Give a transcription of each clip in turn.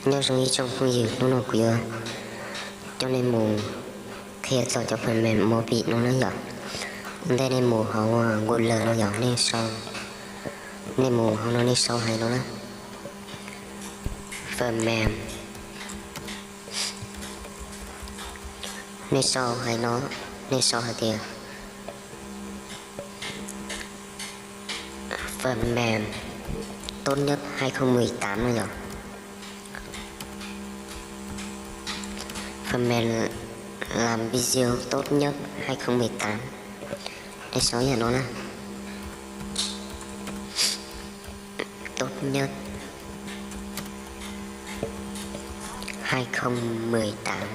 Nyob zoo ib tsoom phooj ywg, hnub no kuv yuav coj nej mus qhia txog cov phần mềm movie no na yom. Ua ntej nej mus hauv Google no yom, nej sau, nej mus hauv no nej sau hais no na, phần mềm. Nej sau hais no, nej sau hais tias phần mềm tốt nhất hai không mười tám no yom. Phần mềm làm video tốt nhất hai không mười tám. Nej sau yam no na. Tốt nhất hai không mười tám.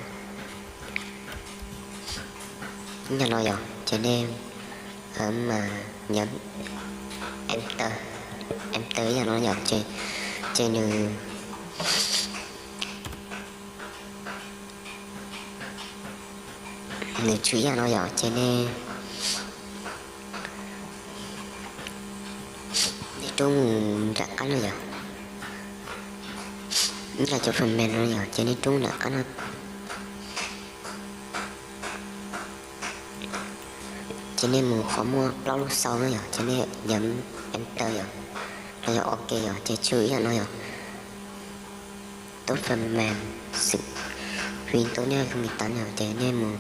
Yam no yom, ces nej ntawm mas nhấn enter, enter yam no yom, ces, ces nws, nws tshwm yam no yom, ces nej, nej rub mus nram qab no yom. Nyob cov phần mềm no yom, ces nej rub nram qab no. Ces nej mus qhov muaj plaub lub xau no yom, ces nej nhấn enter yom, los yog ok yom, ces tshwm yam no yom, tốt phần mềm xịn, uy tín tốt nhất hai không mười tám yom, ces nej mus,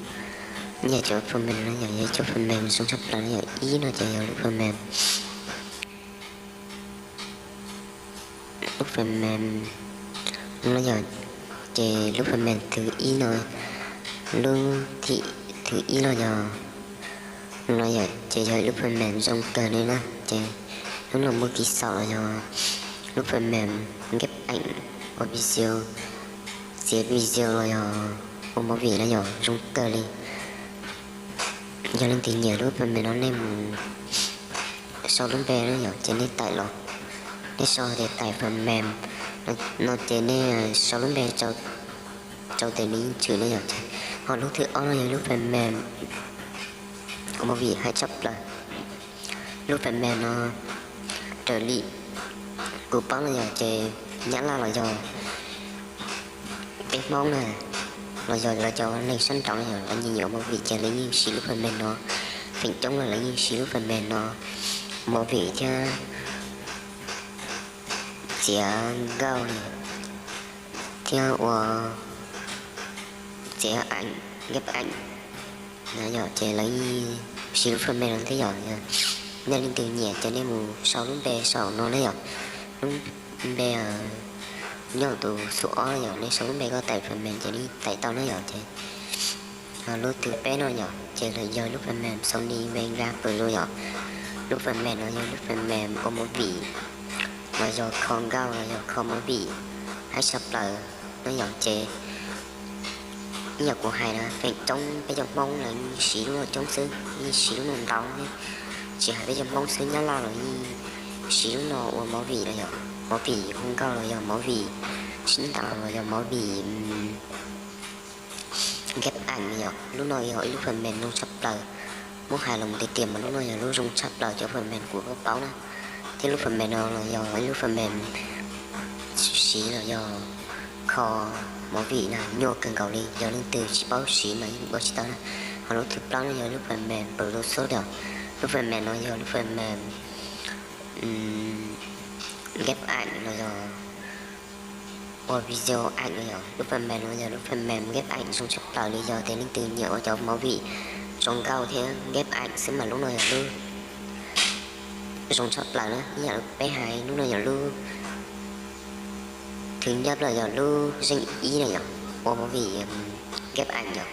nej cov phần mềm no yom, yog cov phần mềm zoo tshaj plaws no yom, ib no ces yog lub phần mềm, lub phần mềm no yom, ces lub phần mềm thứ ib no, lub thib, thứ ib los yog no yom, ces yog lub phần mềm zoo kawg li na, ces lub no muaj kỹ xảo los yog lub phần mềm ghép ảnh, ua video, txiav video los yog ua movie no yom, zoo kawg li. Yog leej twg nyiam lub phần mềm no nej mus sau lub npe no yom, ces nej tải los, nej sau tias tải phần mềm no ces nej sau lub npe rau, rau tes nws yeej tshwm no yom, ces ho lub thib ob no yog lub phần mềm ua movie hay tshaj plaws. Lub phần mềm no raws li kuv paub no yom, ces Nyab Laj los yog peb Hmoob na, los yog lawv cov neeg sab nraud no yom, lawv nyiam nyiam ua movie ces lawv yeej siv lub phần mềm no, feem coob los lawv yeej siv lub phần mềm no ua movie thiab txiav nkauj thiab ua txiav ảnh, ghép ảnh no yom, ces lawv yeej siv lub phần mềm no thiab yom. Nej leej twg nyiam ces nej mus sau lub npe saum no na yom, lub npe nyob tus xub ob yom, nej sau lub npe koj tải phần mềm ces nej tải tau na yom, ces lub thứ peb no yom, ces lawv yog lub phần mềm Sony Vegas Pro yom. Lub phần mềm no yog lub phần mềm ua movie, los yog kho nkauj los yog kho movie, hais tshaj plaws no yom, ces ib yam kuv hais na, feem coob peb cov Hmoob lawv yeej siv lub no coob xwb, yeej siv lub no ntau thiab. Tsis hais peb cov Hmoob xwb, Nyab Laj los yeej siv lub no ua movie los yog movie hu nkauj los yog movie sib ntaus los yog movie ghép ảnh yom. Lub no yog ib lub phần mềm zoo tshaj plaws. Muab hais los tiag tiag mas lub no yog lub zoo tshaj plaws cov phần mềm kuv paub na. Thiab lub phần mềm no los yog ib lub phần mềm siv los yog kho movie na nyuaj kawg nkaus li, yog leej twg tsis paub siv mas yeej ua tsis tau na. Ho lub thứ plaub no yog lub phần mềm Producer yom. Lub phần mềm no yog lub phần mềm ghép ảnh los yog ua video ảnh no yom. Lub phần mềm no yog lub phần mềm ghép ảnh zoo tshaj plaws li, yog tias leej twg nyiam ua cov movie zoo nkauj thiab ghép ảnh xwb mas lub no yog lub zoo tshaj plaws na. Ib yam li peb hais, lub no yog lub thứ nhất los yog lub zeej ib no yom, ua movie ghép ảnh yom.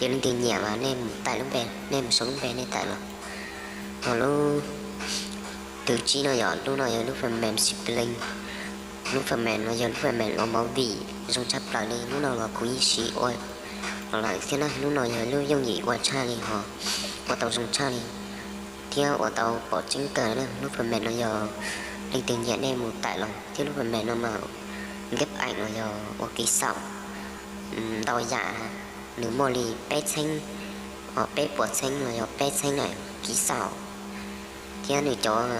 Yog leej twg nyiam mas nej mus tải lub npe, nej mus sau lub npe nej tải los. Ho lub thứ chín no yog lub no yog lub phần mềm Sipling. Lub phần mềm no yog lub phần mềm ua movie zoo tshaj plaws li, lub no los kuv yeej siv ua los lawm thiab na. Lub no yog lub yooj yim ua tshaj li ho ua tau zoo tshaj li thiab ua tau pom tseeb kawg na. Lub phần mềm no yog leej twg nyiam nej mus tải los, thiab lub phần mềm no mas ghép ảnh los yog ua kỹ xảo ntau yam, nws muaj li peb txheeb, peb puas txheeb los yog peb txheeb na, kỹ xảo thiab nws cov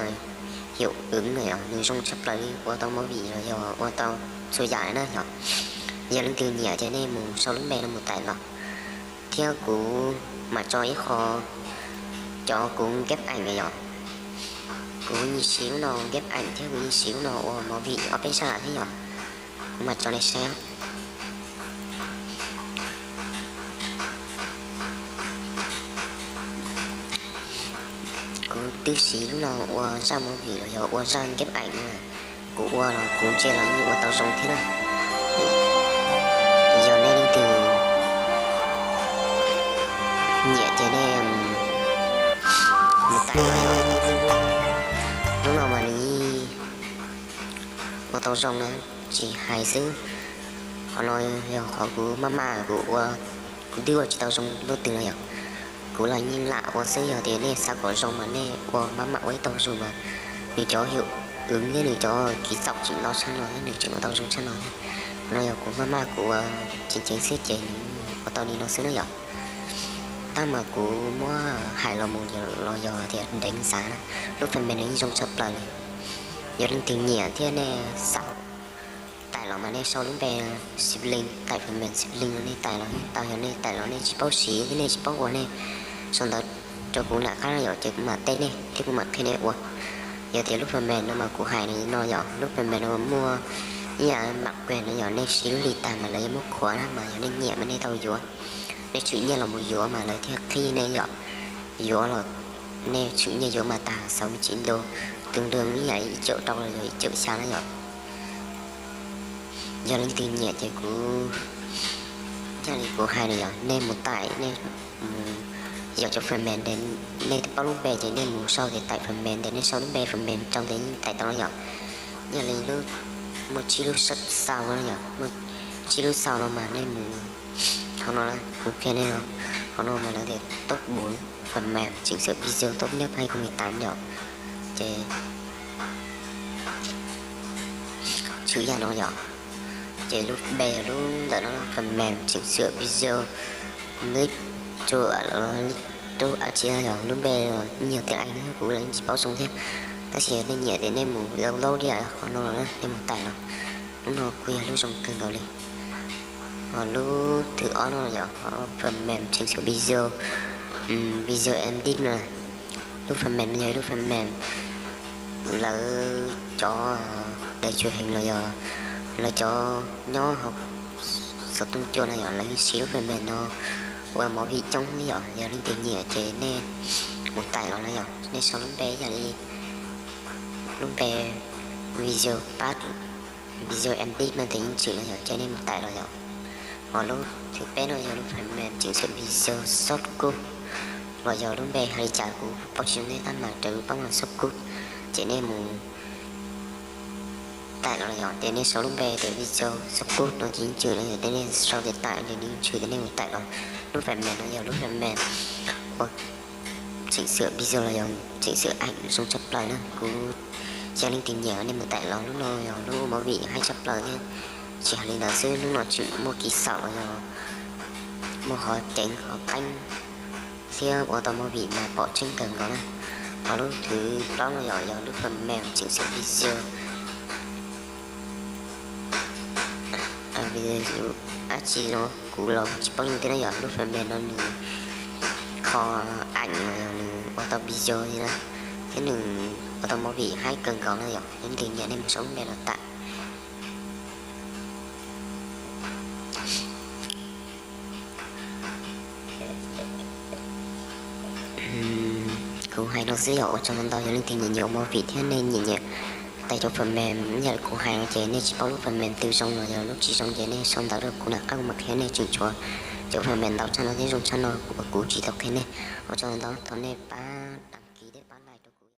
hiệu ứng no yog nws zoo tshaj plaws li, ua tau movie los yog ua tau txhua yam na yom. Yog leej twg nyiam ces nej mus sau lub npe no mus tải los, thiab kuv mam tso ib qho cov kuv nkeb eem yom. Kuv yeej siv lub no nkeb eem thiab kuv yeej siv lub no ua movie ob peb zaj thiab yom. Kuv mam tso nej saib. Kuv twb siv lub no ua zaj movie los yog ua zaj nkeb eem na. Kuv ua los kuv ntsia los yeej ua tau zoo thiab na. Yog nej leej twg nyiam ces nej mus tải. Lub no mas nws yeej ua tau zoo na, tsis hais xwb. Qhov no yog qhov kuv maj maj kuv ua, kuv twb ua tsis tau zoo lub twg no yom. Kuv los yeej lam ua xwb, yog tias nej xav kom zoo mas nej ua maj mam ua ib tau zoo mas nws cov hwm thiab nws cov kỹ xảo tseem no tshaj no thiab nws tseem ua tau zoo tshaj no thiab. Qhov no yog kuv maj maj kuv ua ceev ceev xwb ces nws ua tau li no xwb na yom. Tab mas kuv muab hais los mus los yog tias deev xav na, lub phần mềm no yeej zoo tshaj plaws li. Yog leej twg nyiam thiab nej xav tải los mas nej sau lub npe Sibling, tải phần mềm Sibling no nej tải los yeej tau, yog nej tải los nej tsis paub siv thiab nej tsis paub ua nej sau ntawv rau kuv nram qab no yom, ces kuv mam teb nej thiab kuv mam qhia nej ua. Yog tias lub phần mềm no mas kuv hais no yom, lub phần mềm no muaj ib yam mạo quyền no yom, nej siv lub hli tag mas lawv yuav muab khuam na, mas yog nej nyiam mas nej tau yuav, nej tshwm nyiaj los mus yuav mas lawv thiaj qhib nej yom. Yuav los nej tshwm nyiaj yuav mas tag sáu mươi chín đô, tương đương ib yam ib triệu rau los yog ib triệu xya na yom. Yog leej twg nyiam ces kuv, thiaj li kuv hais no yom, nej mus tải, nej mus yog cov phần mềm, nej twb paub lub npe ces nej mus sau tias tải phần mềm ces nej sau lub npe phần mềm rau ces yeej tải tau no yom. Yog li lub, muaj tsib lub sau no yom, muaj tsib lub sau no mas nej mus, qhov no kuv qhia nej no, qhov no mas lawv tias top bốn phần mềm chỉnh sửa video tốt nhất hai không mười tám yom. Ces tshwm yam no yom. Ces lub npe lub ntawm no phần mềm chỉnh sửa video clip to, to app yog lub npe, yog tiếng Anh kuv los yeej tsis paub zoo thiab. Tab sis nej nyiam ces nej mus download li qhov no los nej mus tải los. Lub no kuj yog lub zoo kawg nkaus li. Ho lub thib ob no yog phần mềm chỉnh sửa video, video edit no. Lub phần mềm no yog lub phần mềm lawv cov đài truyền hình los yog lawv cov nyob hauv xov tooj cua no yom, lawv siv lub phần mềm no ua movie coob li yom. Yog leej twg nyiam ces nej mus tải los no yom, nej sau lub npe yam li lub npe video pad, video edit no ces yeej tshwm no yom, ces nej mus tải los yom. Ho lub thib peb no yog lub phần mềm chỉnh sửa video source code, los yog lub npe hais li cas kuv paub tsis zoo thiab tab mas raws kuv paub mas source code, ces nej mus tải los yom, ces nej sau lub npe tias video source code no ces yeej tshwm no yom, ces nej sau tias tải ces yeej tshwm, ces nej mus tải los. Lub phần mềm no yog lub phần mềm ua chỉnh sửa video los yog chỉnh sửa ảnh zoo tshaj plaws na. Kuv, yog leej twg nyiam nej mus tải los, lub no yog lub movie haib tshaj plaws thiab. Tsis hais li ntawd xwb, lub no tseem muaj kỹ xảo los yog muaj qhov ceev qhov qeeb thiab ua tau movie mas pom tseeb kawg nkaus na. Ho lub thib plaub no yog, yog lub phần mềm chỉnh sửa video. Video dab tsi no kuv los tsis paub zoo thiab na yom. Lub phần mềm no nws kho ảnh los yog nws ua tau video li na, thiab nws ua tau movie haib kawg nkaus na yom. Yog leej twg nyiam nej mus sau lub npe los tải. Kuv hais no xwb yog ua tsaug ntau ntau, yog leej twg nyiam nyiam ua movie thiab nej nyiam nyiam tải cov phần mềm yam kuv hais no ces nej tsis paub lub phần mềm twg zoo los yog lub tsis zoo ces nej sau ntawv rau kuv nram qab kuv mam qhia nej, tseem tshuav cov phần mềm ntau tshaj no thiab zoo tshaj no uas kuv tsis tau qhia nej. Ua tsaug ntau ntau, thov nej pab